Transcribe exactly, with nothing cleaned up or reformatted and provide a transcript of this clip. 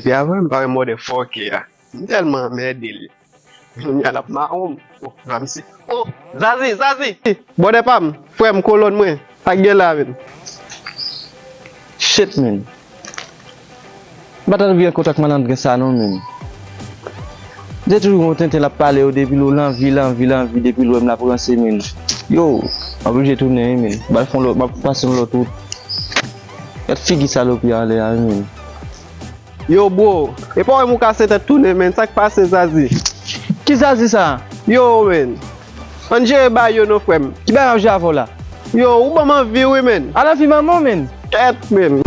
Pi avan m pa wè motherfucker a. M tèlman anmède li. Kounye a l ap mawon m. Oh, Ramsey. Oh, Zazi, Zazi! Bwòdè pa m, frè m, kolòn mwen. Sa k gen la, menn? Shit, menn. M pa t anvi an kontak malandren sa non, menn. Li te toujou gon tenten l ap pale yo depi l anvi, l anvi, l anvi, depi l wè m l ap ranse, menn. Yo, m ap oblije tounen, wi, menn. M al fè yon lòt, m ap pase yon lòt wout. Gad figi salopi a anlè a, wi, menn. Yo, bro, e pa w menm ou kase tèt tounen, menn. Sa k pase, Zazi? Ki Zazi sa? Yo, menn. Ann jere bagay yo non, frè m. Ki bagay m ap jere avè w la? Yo, ou ban m anvi, wi, menn. Al anvi manman w, menn. Kèt, menn.